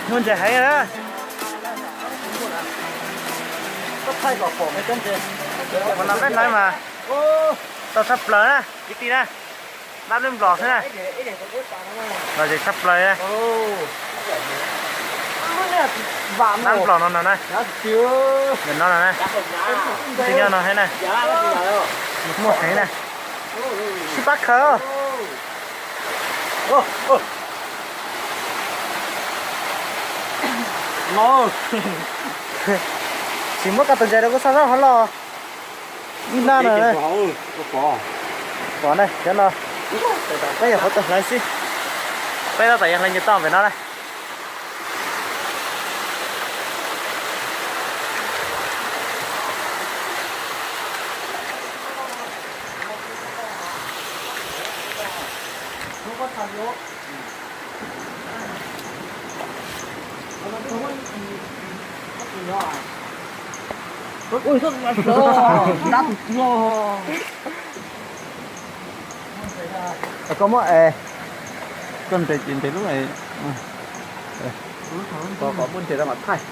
Muaj ntses heev na. Ua no peb hlawv mas tau tshaj plaws na kwv tij na. Dab lub nplog xwb na. Los ces tshaj plaws na. Dab nplog no no na. Nim no no na. Tus nyob no thiab na. Muaj heev na. Sib pab khaws. Tsis muab koj tus ntses rau kuv xa sab hauv los. Ib hnab no. Pom na, cov no. Peb yog qhov tau hlawv xwb. Peb tab tom yuav hlawv nce toj pem no na. Koj muab es, koj nres ces nres lub es, kom muab nres rau mam thaij.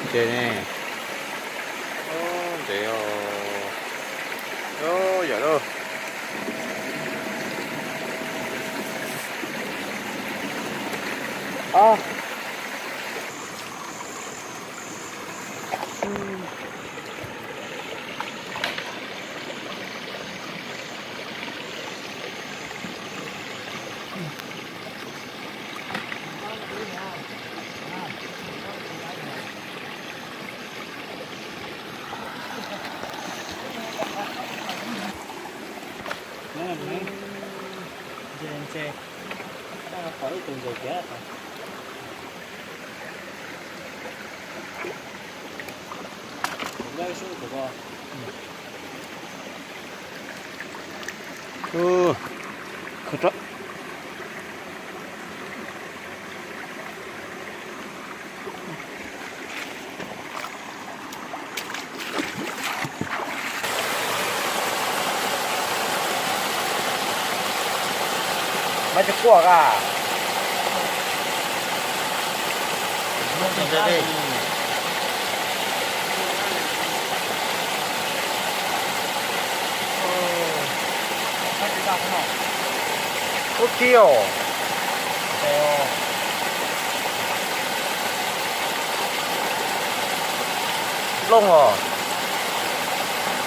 Ntses ne. Ntses os. Yam loj. Maiv tsis quaj a. Ub tib os. Looj os.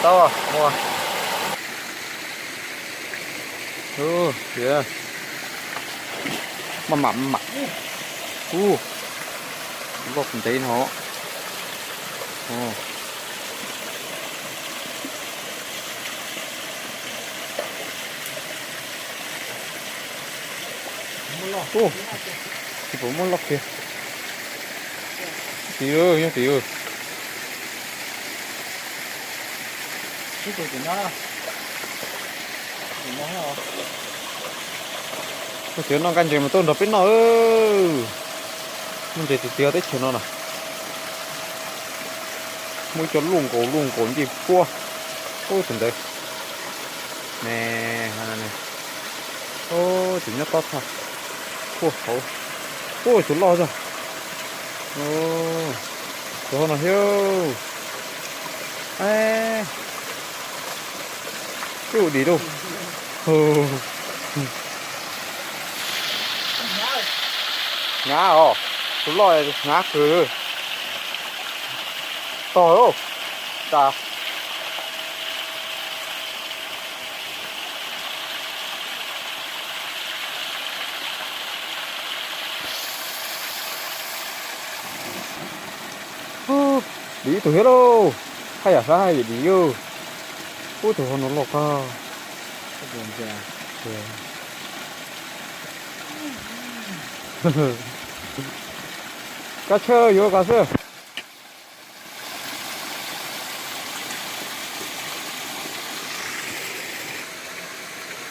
Tau mus. Maj mam maj mam. Ub, loj ntev no. Ub, tsis pom muaj loj kiag. Tim, nyob tim. Tus tim no noj nqaij ntses mas tuaj nrog peb noj. Muaj ntses tiag tiag teb chaws no na. Muaj ib co luaj nkaus luaj nkaus ncej puab. Ub, tus ntawd ne, ub, tseem nyob tob tshaj. Puag hauv. Ub, tus loj zog. Tus hauv no thiab. Ub, dim lauj. Hngav os, tus loj hngav kawg. Tog lauj, tas. Dim ib tug thiab lauj. Haj yam sab haj yam dim yus. Ub, tus hauv no loj kawg. Kab tshawb yuav koj xwb.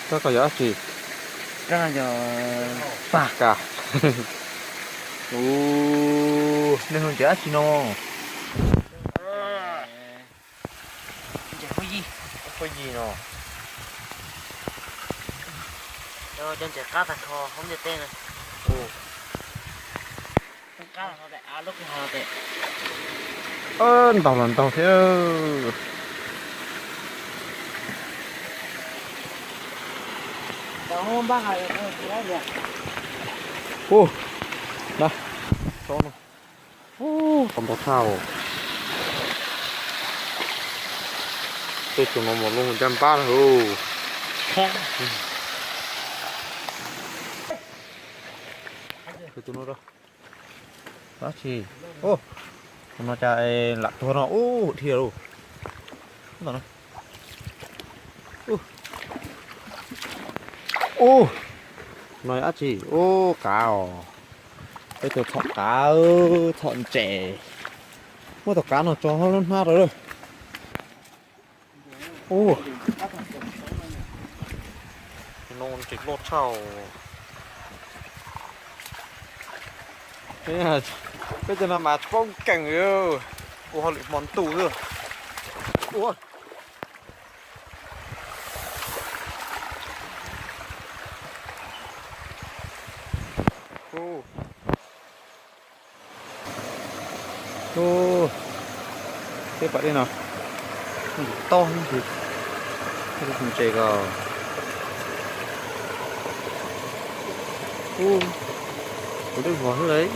Koj koj yog dab tsi? Pag ka. Ub, nej hu ntses dab tsi no? Cov ntses qab tag nrho hauv ntiaj teb no. Ntaus los ntaus thiab. Ua, na, tau ntau tshaj. Tej tus no mas loj ncaj npab na. Tus no, dab tsi? Tus no cas lam tuag no, ub, dhia lauj. Ub, no dab tsi? Ub, qav os. Peb tus txhom qav, txhom ntses. Muab tus qav no tso hauv lub hnab rau lawm. Ub, no ntses loj tshaj. Peb cov no mas tsis paub kees li, ua hauj lwm hmo ntuj xwb. Ua, ub, ub, peb pom dej no, tob tus ntses ko. Ub, kuv dej vog xwb lauj.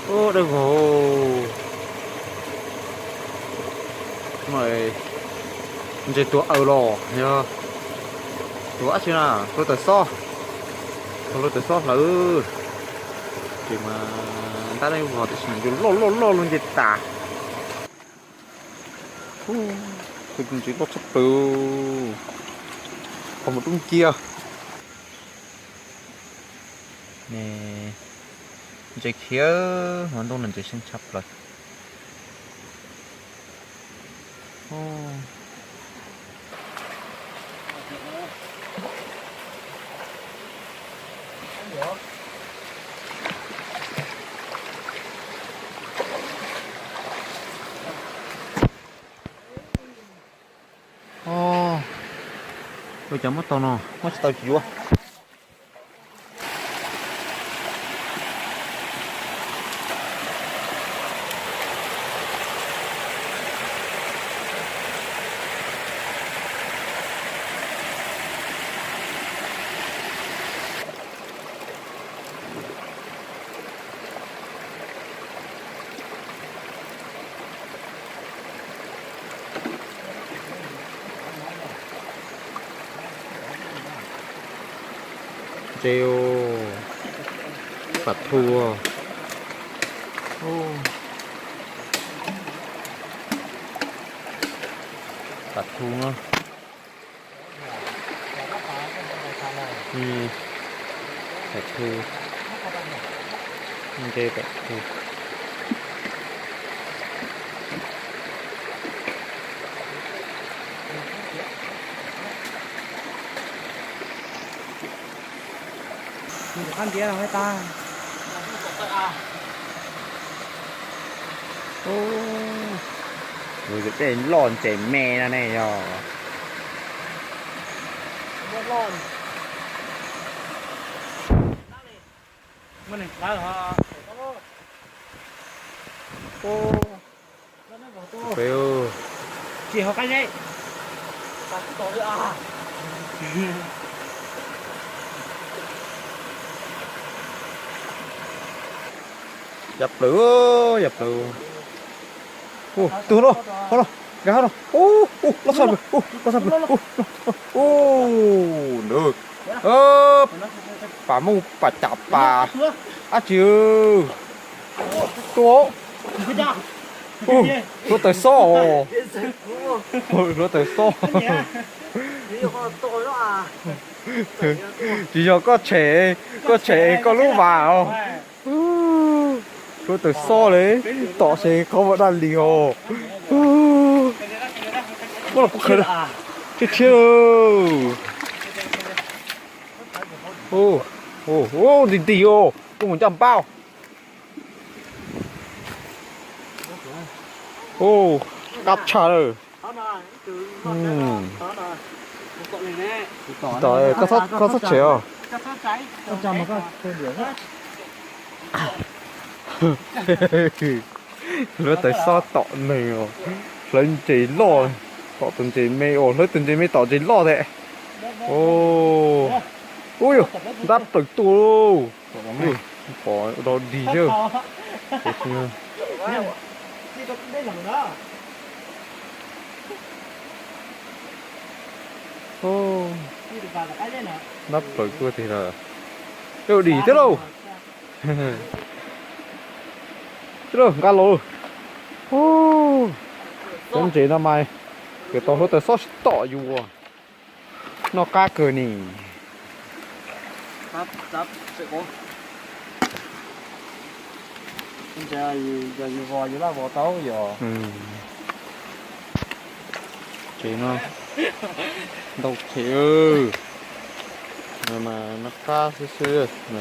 Ub, dej vog. Ntses tuag aws los yog tuag dab tsi na, tuag tawm xob, tuag tawm xob hlawv. Ces mas ntab dej vog tiam sis mas ncua loj loj loj luaj nce tas. Tus ntses loj tshaj plaws, qhov muag dub ncia. Ntses khiav, hmo ntuj no ntses xyeeb tshaj plaws. Ua cas muab tau no, muab tsis tau tsis yuav. Ntses, pam thu, pam thu no. Pam thu, ntses pam thu. Tus tej loj ntses me no ne yog. Yam plaws, yam plaws. Tus no, no, nkag no, loj tshaj plaws, loj tshaj plaws. Ub, nws, pam mus pam cas pam, dab tsi? Tua, hluav taws xob os, hluav taws xob. Tsis yog koj tshem, koj tshem koj lub vas os. Hluav taws xob li, tom se qhov ua daj li os. Muab los kuv khaws, tshiab tshiab. Nti nti os, koj mus ncaj npab. Qab tshaj lawm. Tsis tom, koj txhob tshem os. Hlawv tawm xob tom neeg os. Hlawv ntses loj, tom tus ntses me os, hlawv tus ntses me tom ntses loj thiab. Ub, ntab plaws tuaj lauj. Pom ua dog dig thiab. Ntab plaws tuaj tiag lawm. Dim thiab lauj. Thiab lauj, nqa los. Cov ntses no mas, kawg tau hlawv tawm xob tsis tom yus ua. Noj qab kawg ni. Yog yus vos yus laj vos tau yom. Ces no ntau khev, mas noj qab xwb xwb.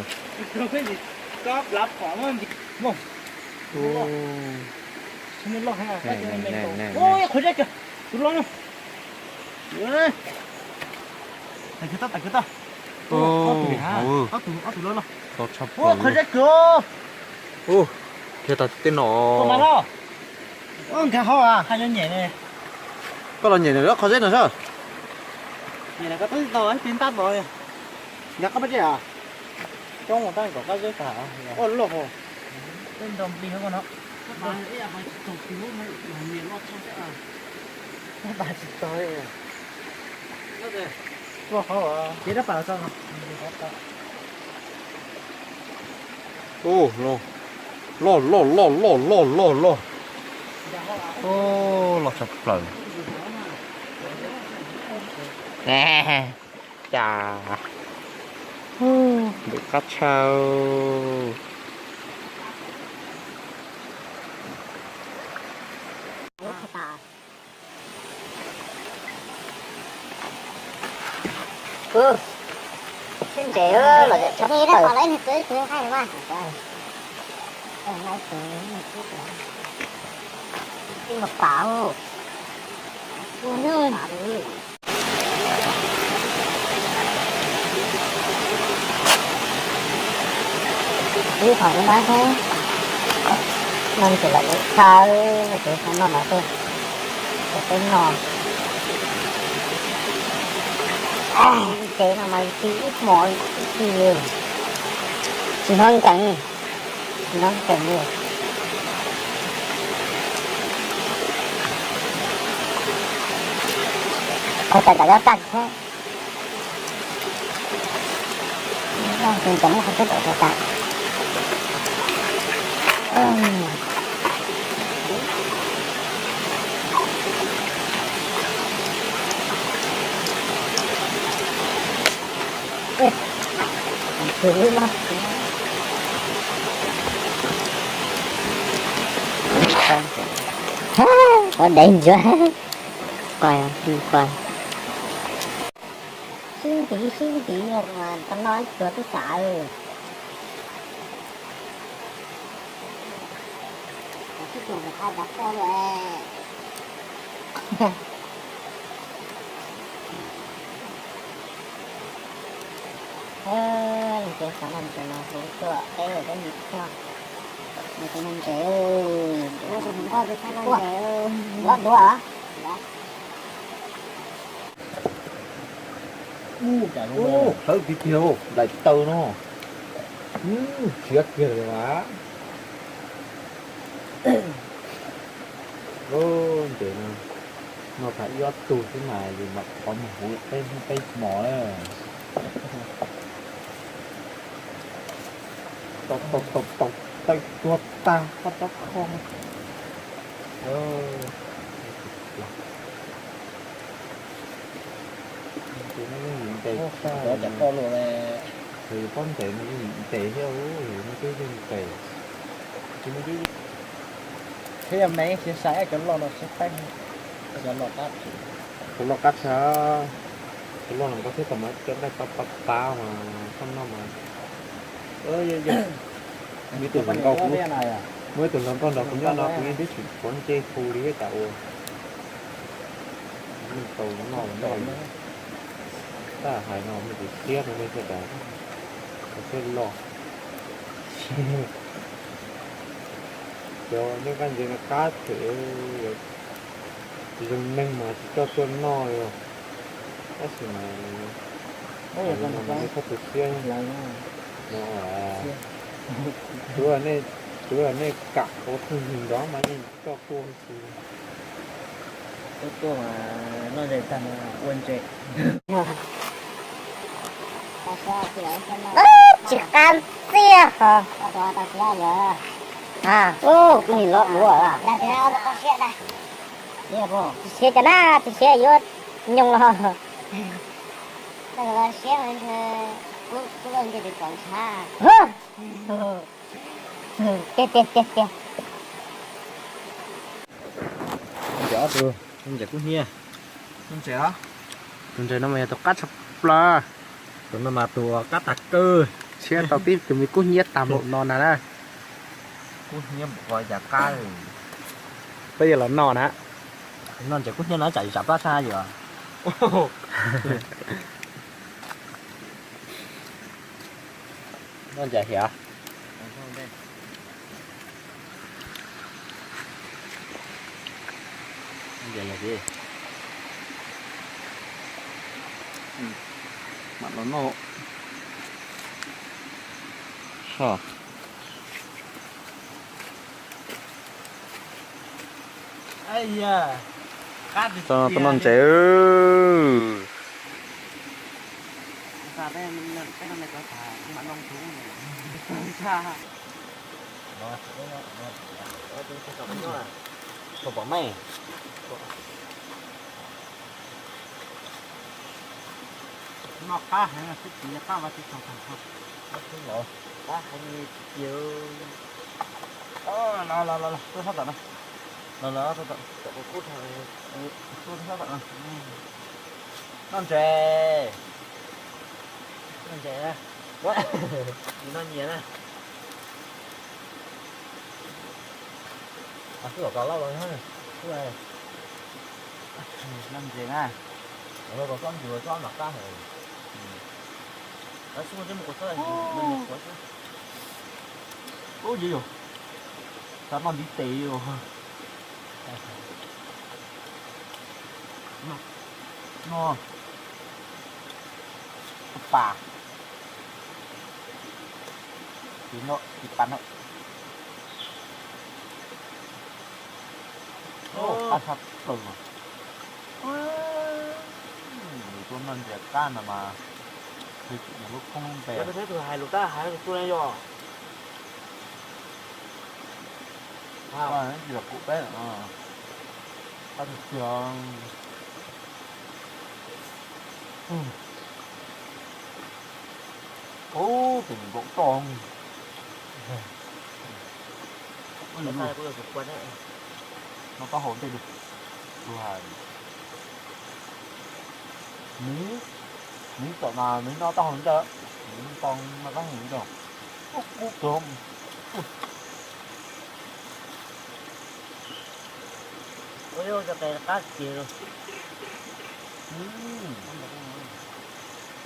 Tus tshaj plaws. Ub, khiav tau tej no. Nkag hauv a, koj los nyem nws lub qhov zeb no sab. Nkag qab zeb a. Coob mus tab kom qab zeb tag. Loj hos. Tej nrog nplig no. Tsis txog. Ub, loj loj loj loj loj loj. Ub, loj tshaj plaws. Cas, ub, npem qab tshaj. Sib ntses los tshaj plaws. Ib qhov no thiab, no ces lawv yuav tshaj, ces qhov no mas tej, tej no, ntses no mas ci ib hmos ib ci, tsis hnov nkees, tsis hnov nkees li. Qhov tas tas tas thiab. Ua dev ntsuag. Sib ntiv sib ntiv, tau noj ib pluag twb tas. Ces xav noj ntses no hu tuaj peb ua peb mus noj. Ntses, ntses, ntses. Hlawv tiag tiag, nplaim taw no. Siav kiag li mas. Ntses no, noj tag ib ob tug xwb mas yus mam qhov mus huv peb hnub peb hmo na. Tau tau tau tau, taw tuag tag qab rab qho. Ntses no yeej yim ntes, pob ntses no yeej yim ntes thiab, no twb yeej ntes. Thiab yog me siav sai cov loj no siab teeb, cov loj qab, cov loj qab tshaj, cov loj no koj thiab tau mas cov nqaij pab pab pab mas koj noj mas. Muaj ib tug hluas nkauj, muaj ib tug hluas nkauj nrog kuv nyob no kuv yeej twb tsis pov ntsej hu li thiab cas ua. Tau noj noj, tab hais no me tus siab rau nej sawv daws, tus siab loj. Cov nyob qab ntses no qab them, zoo neeg mas tsis coj tuaj noj li, tab sis mas no mas nej txhob tu siab no. Tsuav nej kam ua pheej yig nrov mas yeej coj tuaj xwb. Tuaj tuaj mas noj ntses tag mas ua ntses. Tsis qab ntxiag ho. Kuv nim los duav. Tsis siav cov na, tsis siav yuav nyoos los. Tiag tiag tiag tiag. Ntses ob tug, ntses kub hnyiab. Tus ntses no mas yog tus qab tshaj plaws. Tus no mas tus qab tag kawg. Tshiab tau tib tus me kub hnyiab tag npaum no na na. Kub hnyiab npaum ko cas qab. Peb yuav los noj na. Noj ntses kub hnyiab no tsam tsam plab sab yom. Noj ntses hiam? Mam los noj. Tau noj ntses. Noj qab heev, sib txiv qab vas tsis tau tag nrho. Qab heev li tiag. Los los los, tuaj sab tom no. Los los, tuaj tom, tuaj sab tom no. Noj ntses. Noj ntses. Noj nyias na. Xwb los kos loj los. Noj ntses na. Los kos tsob ntses tsob nram qab. Ub, yog, xav noj ntiv tes os. No, pas, tis no, tis pas no. Qab tshaj plaws. Tuaj noj ntses qab no mas, lub khoob lub npe. Hais lus tab hais lus tuaj ne yog. Tsis los kuv peb, qab tiag tiag. Ub, tes nkaum toj. No taub hau ntej, tus hais, miv, miv tom no miv no taub hau ntej, miv tau no taub hau ntej. Ub, kub kawg. Ua li ua cov qe qab kiag.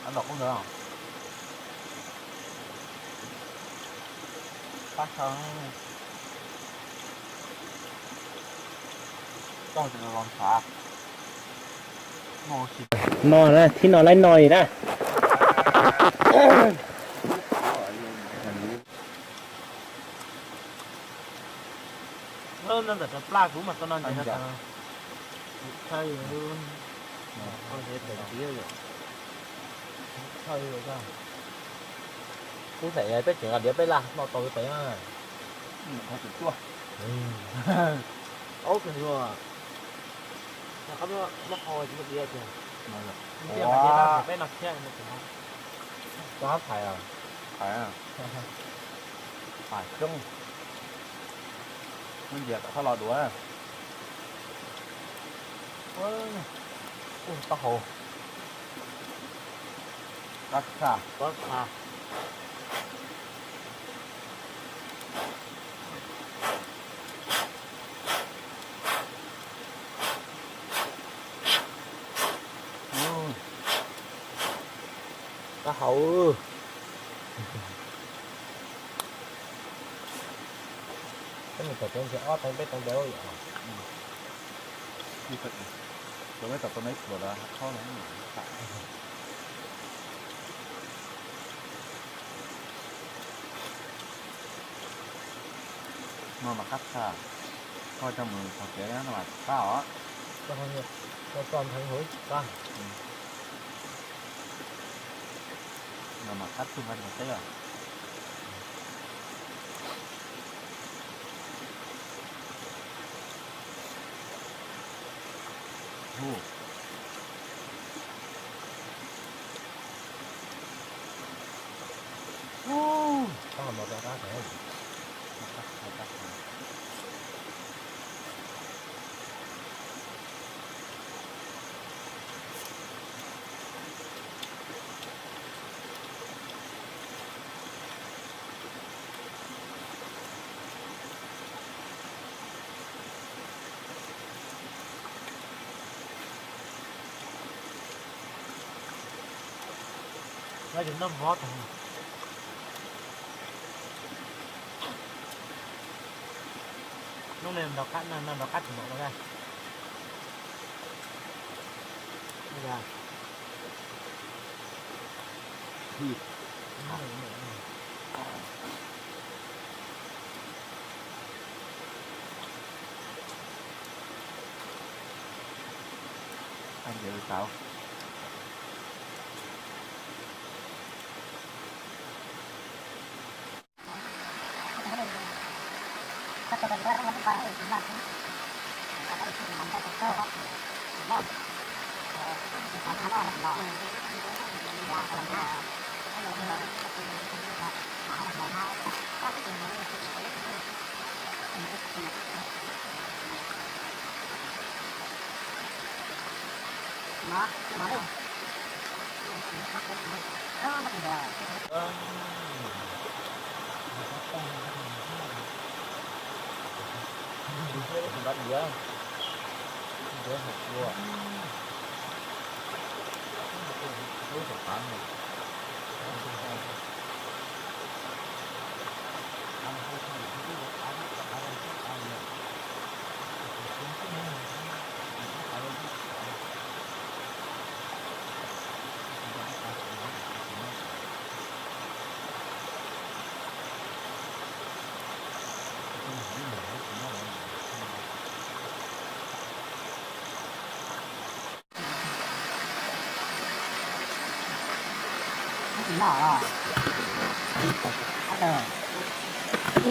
Qab nrog qub ntawd. Qab tshaj. Toj tsis los ntshav. No na, thib no laib no li na. Ntawm plab kuv mas tau no ntawm no. Kuv thaum peb tseem nqa diav peb laj noj tau peb na. Aub kawg luaj. Qhov muab qhau tsis muaj diav tiag. Ntsia mas diav peb no thiab no tsis muaj. Koj hab thaiv, thaiv, thaiv coob. Muab ntsia kom txhob lo duav. Ub, taub hau. Qab tshaj, qab tshaj. Qab hau. Peb mus tom tsev ntses ob tee peb tee ntawd yom. Rau peb tom tau neb pluas los khaub na. No mas qab tshaj, koj coj mus txog kev no mas qab os. Koj txoj ntheev huv ib tsis qab. No mas qab tug nqa ntses teb os. Hnub no nrog qab, no nrog qab tsis npaum no na.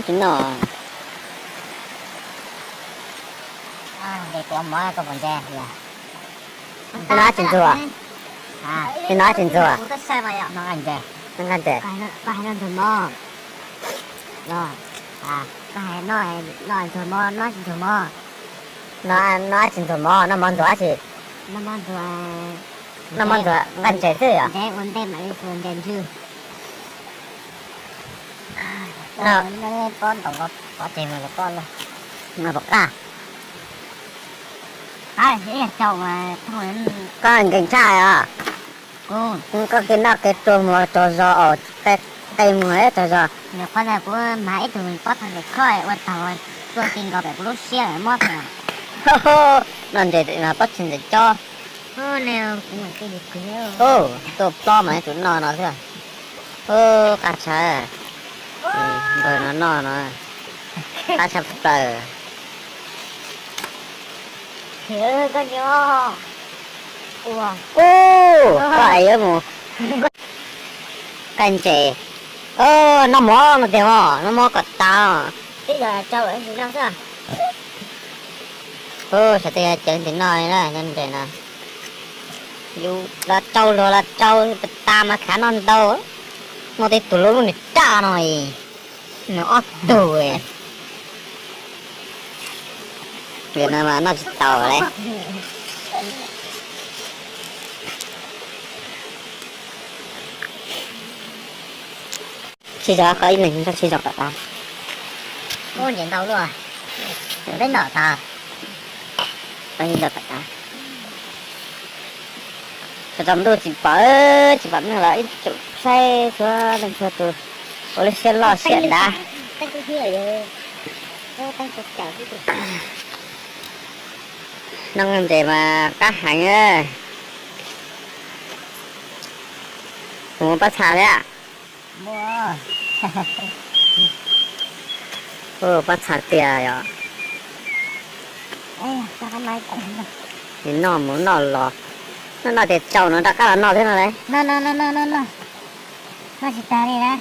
Tsis noj. Nqis tuav mov koj puas ntse? Noj tsis ntxuag. Noj tsis ntxuag. Noj nqaij ntses. Noj tsis ntxuag mov, noj tsis ntxuag mov, noj mov ntxuag dab tsi? Noj mov ntxuag nqaij ntses xwb yom? Pov tseg mus los pov los. No pom qab. Koj nkees tshaj os. Koj kev noj kev tsua mus tsaug zog os, qe mus tsaug zog. Kuv mas ib tug pob txha ntses khob ua taug tuaj ti nkaus pem kuv lub siab mob. Noj ntses pob txha ntses cob. Tuaj plob mas yuav tsum noj no xwb. Qab tshaj, npawg no noj no, qab tshaj plaws. Koj es yuav mus nqaij ntses. Noj mov no tiag os, noj mov kom tas. Xyov tej cawv ntsis noj li na, noj ntses no. Yus los tsau luag los tsau tas mas khav noj ntau. Muaj tej tug lub lub nws raj no, nws ob tug. Vim no mas noj tsis tau li. Sib zog qhov ib leeg sib zog kom tas. Ub, ntses ntau luaj, peb noj tas. Sib zog kom tas. Tsaus ntuj tsis pom, tsis pom neeg los ib tsoom saib txhua leej txhua tus ua lub siab loj siab dav. Noj ntses mas qab heev. Mus pob txha thiab. Pob txha tiag yom. Noj mus noj los, noj noj ces tsaus no rov qab los noj thiab no lauj. Noj tsis tag li na.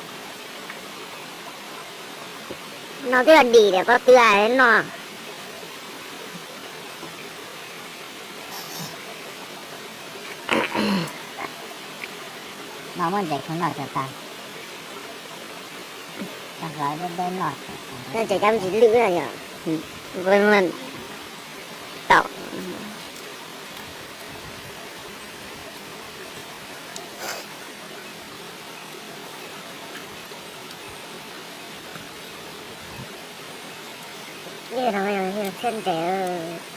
Noj twb dim lawm pob tw noj. No muab ntses khau noj tso tas. Ntses cov ntsis lwj na yom. Tau. Thiab ntses.